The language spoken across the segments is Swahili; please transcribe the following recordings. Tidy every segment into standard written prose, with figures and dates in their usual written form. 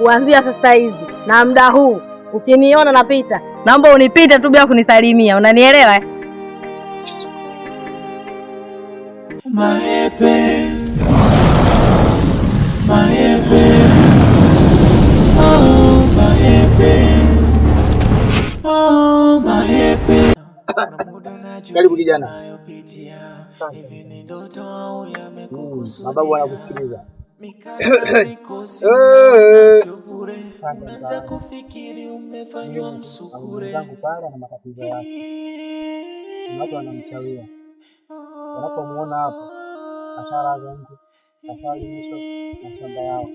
Kuanzia sasa hivi na muda huu ukiniona napita, naomba unipite tu bila kunisalimia, unanielewa eh? Maembe, maembe, oh maembe, oh maembe. Karibu kijana. Mababu wanakusikiliza. Unaanza kufikiri umefanywa msukure. Zangu pale na matatizo yake, watu wanamchawia, wanapomuona hapo asharaza nje, ashalimishwa na shamba yao.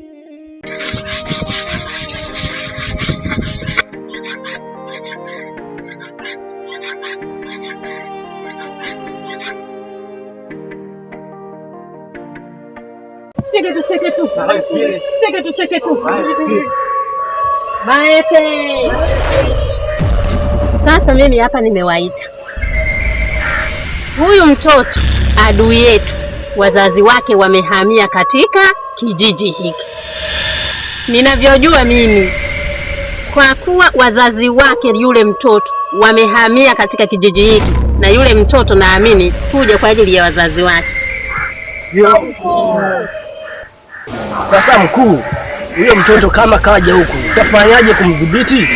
Cheketu cheketu cheketu cheketu Maete. Sasa mimi hapa nimewaita huyu mtoto adui yetu, wazazi wake wamehamia katika kijiji hiki. Ninavyojua mimi, kwa kuwa wazazi wake yule mtoto wamehamia katika kijiji hiki, na yule mtoto naamini kuja kwa ajili ya wazazi wake. Sasa mkuu, huyo mtoto kama kaja huku utafanyaje kumdhibiti?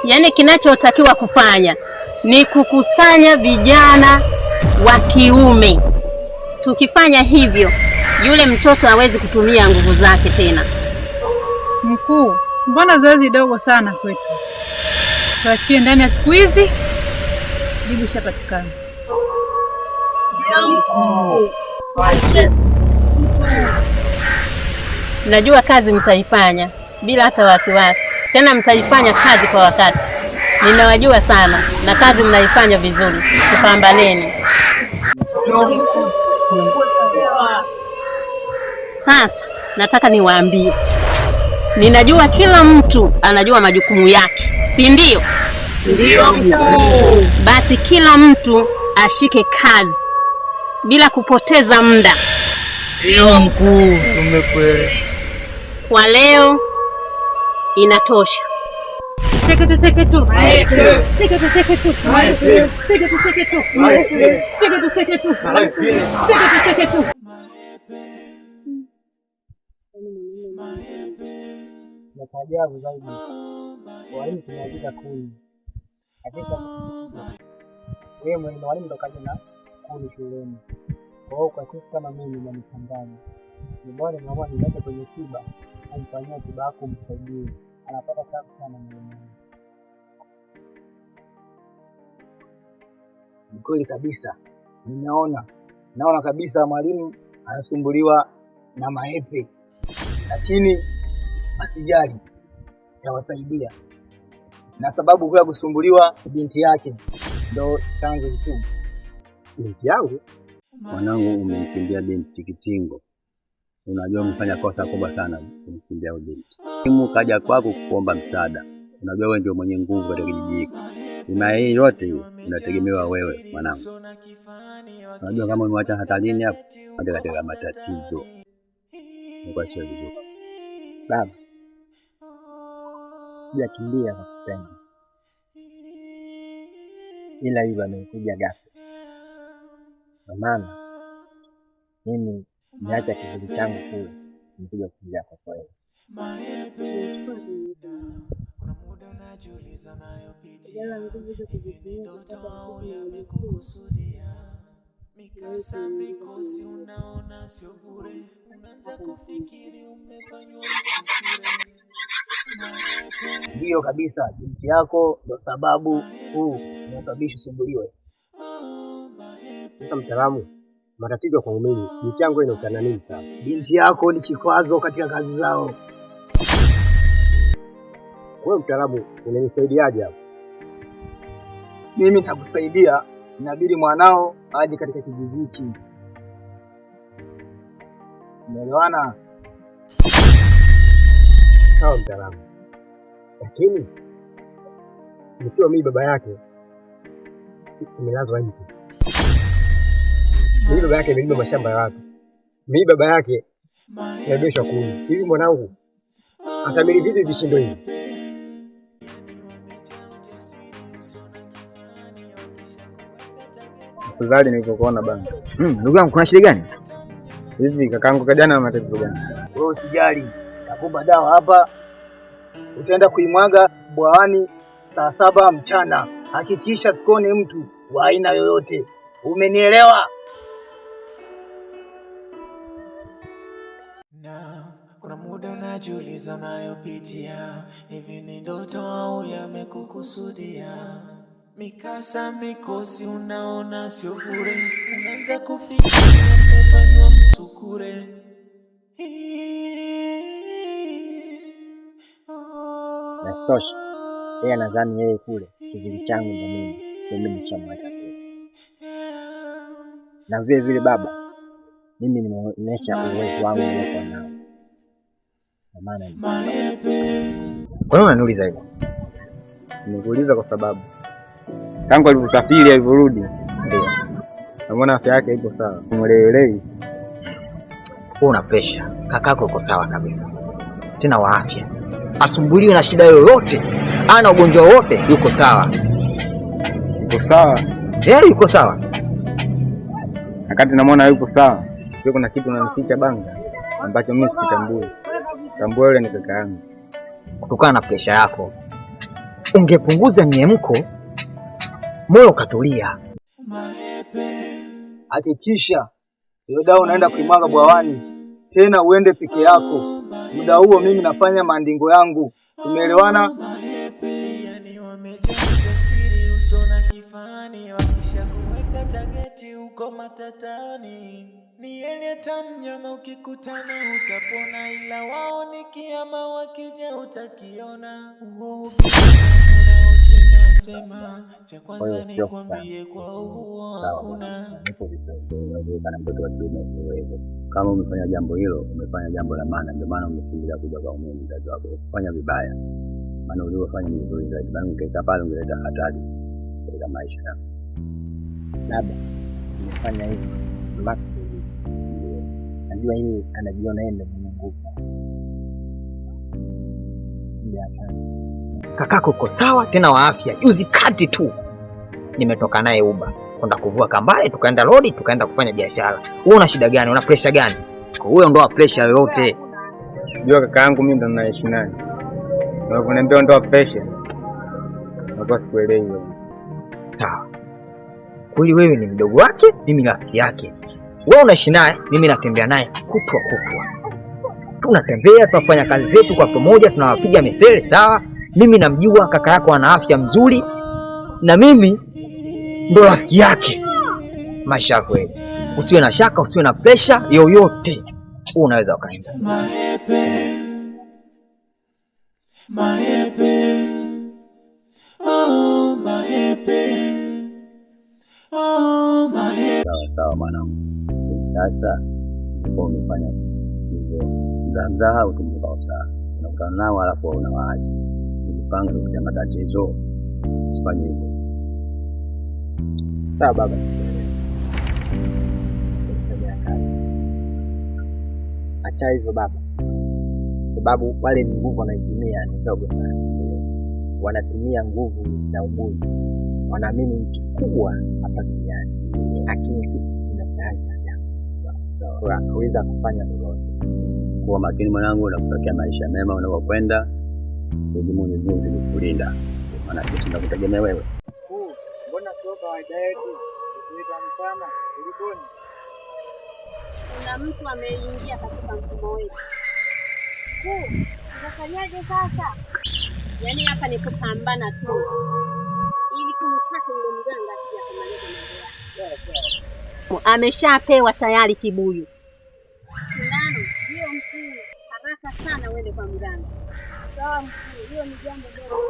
Yaani, kinachotakiwa kufanya ni kukusanya vijana wa kiume. Tukifanya hivyo, yule mtoto hawezi kutumia nguvu zake tena. Mkuu, mbona zoezi dogo sana kwetu? Tuachie ndani ya siku hizi, jibu ishapatikana. Najua kazi mtaifanya bila hata wasiwasi, tena mtaifanya kazi kwa wakati. Ninawajua sana na kazi mnaifanya vizuri, tupambaneni. Sasa nataka niwaambie, ninajua kila mtu anajua majukumu yake, si ndio? Ndio. Basi kila mtu ashike kazi bila kupoteza muda. Ndio mkuu, tumekuelewa. Kwa leo inatosha. Cheketu cheketu cheketu cheketu cheketu cheketu cheketu cheketu cheketu cheketu. Na cha ajabu zaidi, walimu tumeagiza kuni, lakini wewe mwalimu ndo kaja na kuni shuleni. Kwa hiyo kwa sisi kama mimi nanichanganya, ni bora nimeamua nilete kwenye tiba, kumfanyia tiba yako, msaidie, anapata tabu sana mwalimu. Ni kweli kabisa, ninaona naona kabisa mwalimu anasumbuliwa na maepe, lakini asijali, tawasaidia. Na sababu kuu ya kusumbuliwa binti yake ndo chanzo kikubwa. Binti yangu? Mwanangu, umemkimbia binti Kitingo. Unajua umefanya kosa kubwa sana kumkimbia huyo binti. Timu kaja kwako kuomba msaada. Unajua wewe ndio mwenye nguvu katika kijiji hiki. Himaya hii yote hii unategemewa wewe mwanangu. Unajua kama umemwacha hatarini hapo, hata katika matatizo. Ni sio vizuri. Baba, sijakimbia kwa kupenda, ila hivyo amekuja ghafla. Kwa maana mimi niacha kivuli changu kule, nimekuja kukimbia kwako wewe. Mikasa mikosi unaona sio bure, unaanza kufikiri umefanywa msukure. Ndiyo kabisa, binti yako ndo sababu kuu inasababisha usumbuliwe. Sasa mtaalamu, matatizo kwangu mimi, binti yangu inahusiana nini sasa? Binti yako ni kikwazo katika kazi zao. Wewe mtaalamu, unanisaidiaje hapo? Mimi nitakusaidia, inabidi mwanao aje katika kijiji hiki. Umeelewana? Sawa mtaalamu, lakini nikiwa mimi baba yake nimelazwa nje, mimi baba yake nimelima mashamba ya watu, mimi baba yake Naibeshwa kuni. Hivi mwanangu atamili vipi vishindo hivi? Afadhali nilivyokuona bana. Ndugu yangu kuna shida gani? Hivi kakaangu kajana na matatizo gani? Wewe usijali, nakupa dawa hapa, utaenda kuimwaga bwawani saa 7 mchana. Hakikisha sikoni mtu wa aina yoyote, umenielewa? Na kuna muda unajiuliza unayopitia, hivi ni ndoto au yamekukusudia? Mikasa mikosi unaona sio bure, unaanza kufikiria umefanywa msukure. Nasitosha, yeye anadhani yeye kule kivuli changu ndo mimi, mimi nishamweka kule. Na vile vile baba, mimi nimeonyesha uwezo wangu niliokuwa nao. Kwa maana Kwa nini unaniuliza hivyo? Nimekuuliza kwa sababu tangu alivyosafiri alivyorudi, ndio namuona afya yake ipo sawa, mwelewelewi. Wewe una pressure, kakako uko sawa kabisa, tena wa afya, asumbuliwe na shida yoyote, ana ugonjwa wowote, yuko sawa. Yuko sawa? Yuko sawa. Wakati namuona yupo sawa, sio kuna kitu unanificha banga ambacho mimi sikitambui. Tambua yule ni kaka yangu. Kutokana na pressure yako, ungepunguza miemko, moyo ukatulia. Hakikisha hiyo dawa unaenda kuimwaga bwawani, tena uende peke yako. Muda huo mimi nafanya maandingo yangu, tumeelewana? Yani wamejaa ujasiri uso na kifani, wakisha kuweka tageti uko matatani. Ni eleta mnyama ukikutana utapona, ila wao ni kiama, wakija utakiona. Huo unaosema sema, cha kwanza ni kwambie kwa huo hakuna. Nipo vizuri. Unaweza mtoto wa kiume uwezo. Kama umefanya jambo hilo, umefanya jambo la maana, ndio maana umekimbilia kuja kwa mimi mzazi wako. Fanya vibaya. Maana uliofanya ni vizuri zaidi. Maana ungekaa pale ungeleta hatari katika maisha yako. Baba, nimefanya hivi makusudi. Najua yeye anajiona yeye ndio mwenye nguvu. Kakako uko sawa tena wa afya. Juzi kati tu nimetoka naye Uba kwenda kuvua kambale, tukaenda lodi, tukaenda kufanya biashara. Wewe una shida gani? Una pressure gani? Kwa huyo ndoa pressure yoyote. Jua kaka yangu mimi ndo ninaishi naye. Na unaniambia ondoa pressure. Nakuwa sikuelewi kabisa. Sawa. Kweli wewe ni mdogo wake, mimi ni rafiki yake. Wewe unaishi naye, mimi natembea naye kutwa kutwa. Tunatembea, tunafanya kazi zetu kwa pamoja, tunawapiga mesele, sawa? Mimi namjua kaka yako ana afya mzuri na mimi ndo rafiki yake. Maisha yako kweli. Usiwe na shaka, usiwe na pressure yoyote. Unaweza ukaenda. Maepe, maepe, oh maepe, oh maepe. Sawa sawa mwanangu. Sasa ulikuwa umefanya sivyo. Mzaha utumbuka usawa. Unakutana nao alafu unawaacha. Ujipanga kupitia matatizo. Usifanye hivyo. Sawa baba. Nitafanyia kazi. Acha hivyo baba, sababu wale ni nguvu wanaitumia ni ndogo sana. Wanatumia nguvu za ubuyu, wanaamini nchi kubwa hapa duniani, lakini sisi tuna sayari ya kuweza kufanya lolote. Kuwa makini mwanangu, na kutakia maisha mema unakokwenda. Mwenyezi Mungu azidi kukulinda, maana sisi tunakutegemea wewe. Mbona sio kawaida yetu kuita mchana, kulikoni? Kuna mtu ameingia katika mfumo wetu. Tunafanyaje sasa? Yaani hapa ni kupambana tu ili kumtaka yule mganga asije akamaliza mambo yake. Ameshapewa tayari kibuyu. Sindano hiyo mkuu, haraka sana uende kwa mganga. Sawa mkuu, hiyo ni jambo dogo.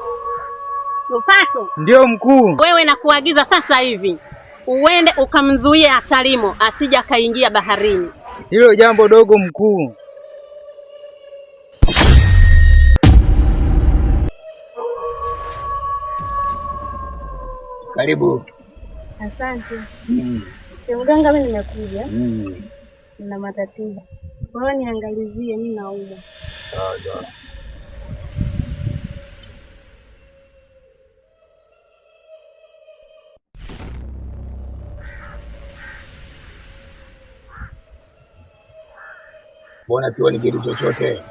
Lupaso. Ndio mkuu. Wewe nakuagiza sasa hivi uende ukamzuie Atalimo asije akaingia baharini. Hilo jambo dogo mkuu. Karibu. Asante. Mganga, mimi nimekuja na matatizo. Kwa hiyo niangalizie, mimi naumwa. Sawa sawa. Mbona sioni kitu chochote?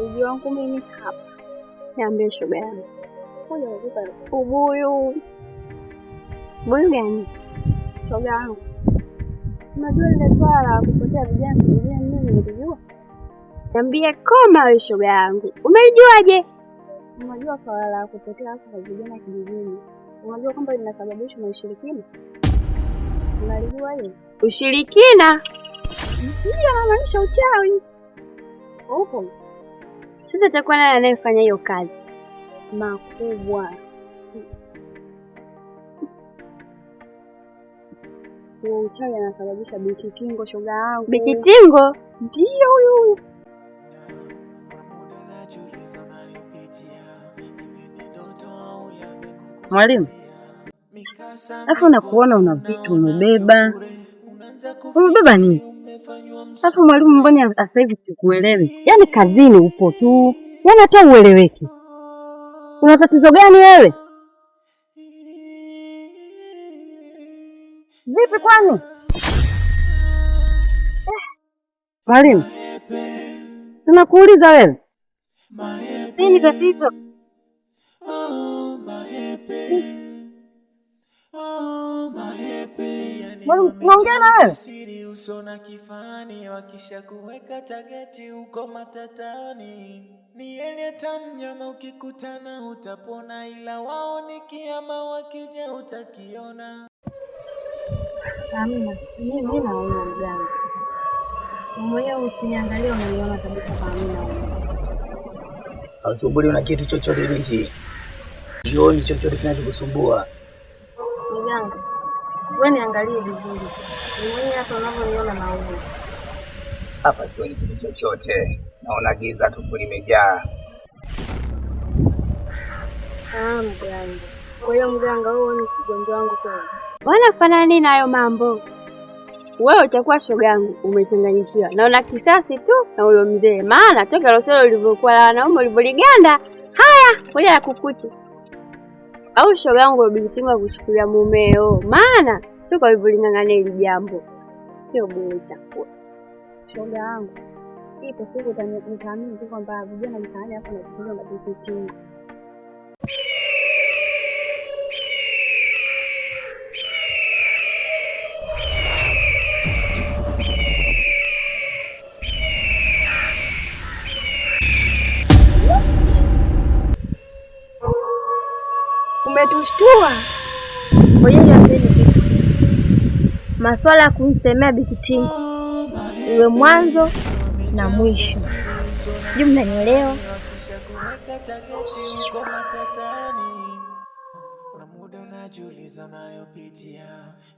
Uji wangu mimi hapa. Niambie shoga yangu. Ngoja nikupe ubuyu. Ubuyu gani? Shoga yangu. Unajua lile swala la kupotea vijana kijijini mimi nilijua. Niambie koma wewe shoga yangu. Umelijuaje? Unajua swala la kupotea hasa kwa vijana kijijini. Unajua kwamba linasababishwa na ushirikina? Unalijua hilo? Ushirikina? Ndiyo, namaanisha uchawi. Upo. Sasa itakuwa nani anayefanya hiyo kazi? Makubwa. Huo uchawi anasababisha Bikitingo, shoga yangu. Bikitingo? Ndiyo huyu huyu. Mwalimu, alafu nakuona una vitu umebeba. Umebeba nini? Alafu mwalimu, mbona sasa hivi sikuelewi? Yaani kazini upo tu, yaani hata ueleweki. Una tatizo gani wewe? Vipi kwani? Mwalimu, tunakuuliza wewe. Nini tatizo? Mwalimu, tunaongea na wewe? Siri uso na kifani, wakisha kuweka tageti uko matatani. Ni eleta mnyama ukikutana utapona, ila wao ni kiama, wakija utakiona. Hamna, mimi naumwa mganga. Mwenyewe ukiniangalia unaniona kabisa kama mimi naumwa. Hausumbuliwi na kitu chochote binti. Sioni chochote kinachokusumbua. Mganga, wewe niangalie vizuri. Ni mwenyewe hapa unavyoniona naumwa. Hapa sioni kitu chochote, naona giza tupu limejaa. Ah, mganga. Kwa hiyo mganga, wewe ni mgonjwa wangu kweli? Wanafanana nini hayo mambo? Wewe utakuwa shoga yangu, umechanganyikiwa. Naona kisasi tu na huyo mzee. Maana toka loselo ulivyokuwa la wanaume ulivyoliganda. Haya, ngoja yakukute. Au shoga yangu binti yangu akuchukulia mumeo. Maana sio kwa ulivyoling'ang'ania hili jambo. Sio bure itakuwa. Shoga yangu, ipo siku nitaamini tu kwamba vijana mtaani hapa wanachukuliwa na binti. Umetushtua. Ngoja niwaambieni kitu. Maswala ya kumsemea Bikitingo iwe mwanzo na mwisho. Sijui mnanielewa. Wakisha kuweka tageti uko matatani. Kuna muda unajiuliza unayopitia,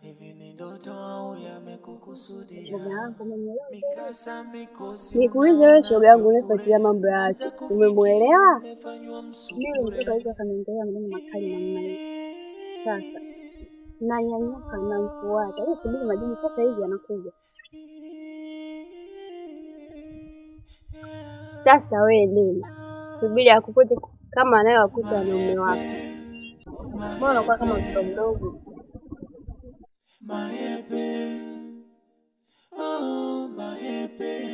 hivi ni ndoto au yamekukusudia? Shoga yangu umenielewa? Mikasa mikosi Nikuulize wewe shoga yangu unayefuatilia mambo ya watu, umemuelewa? Mimi mtoto hawezi akaniongelea maneno makali namna hiyo. Sasa nanyanyuka namfuata, wewe subiri majibu sasa hivi anakuja. Sasa wewe nenda, subiri akukute kama anayowakuta wanaume wako. Mbona unakuwa kama mtoto mdogo? Mahepe, oh, mahepe.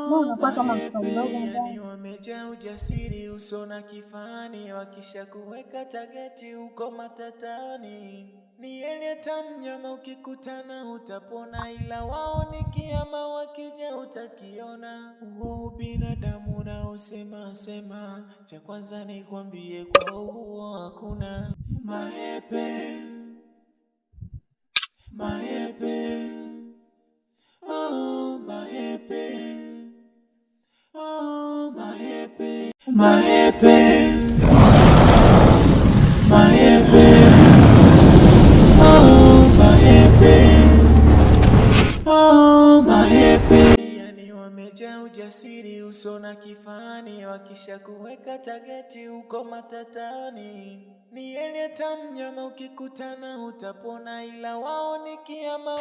Mbona unakuwa kama mtoto mdogo? Yani wamejaa ujasiri uso na kifani, wakisha kuweka tageti uko matatani. Ni eleta mnyama ukikutana utapona, ila wao ni kiama, wakija utakiona. Huo ubinadamu unaosema sema, cha kwanza nikwambie kwao huo hakuna. Mahepe, mahepe, oh, mahepe. Oh, mahepe, mahepe, mahepe, oh, mahepe, oh, mahepe. Yani wamejaa ujasiri uso na kifani, wakisha kuweka tageti uko matatani. Ni eleta mnyama ukikutana utapona, ila wao ni kiama.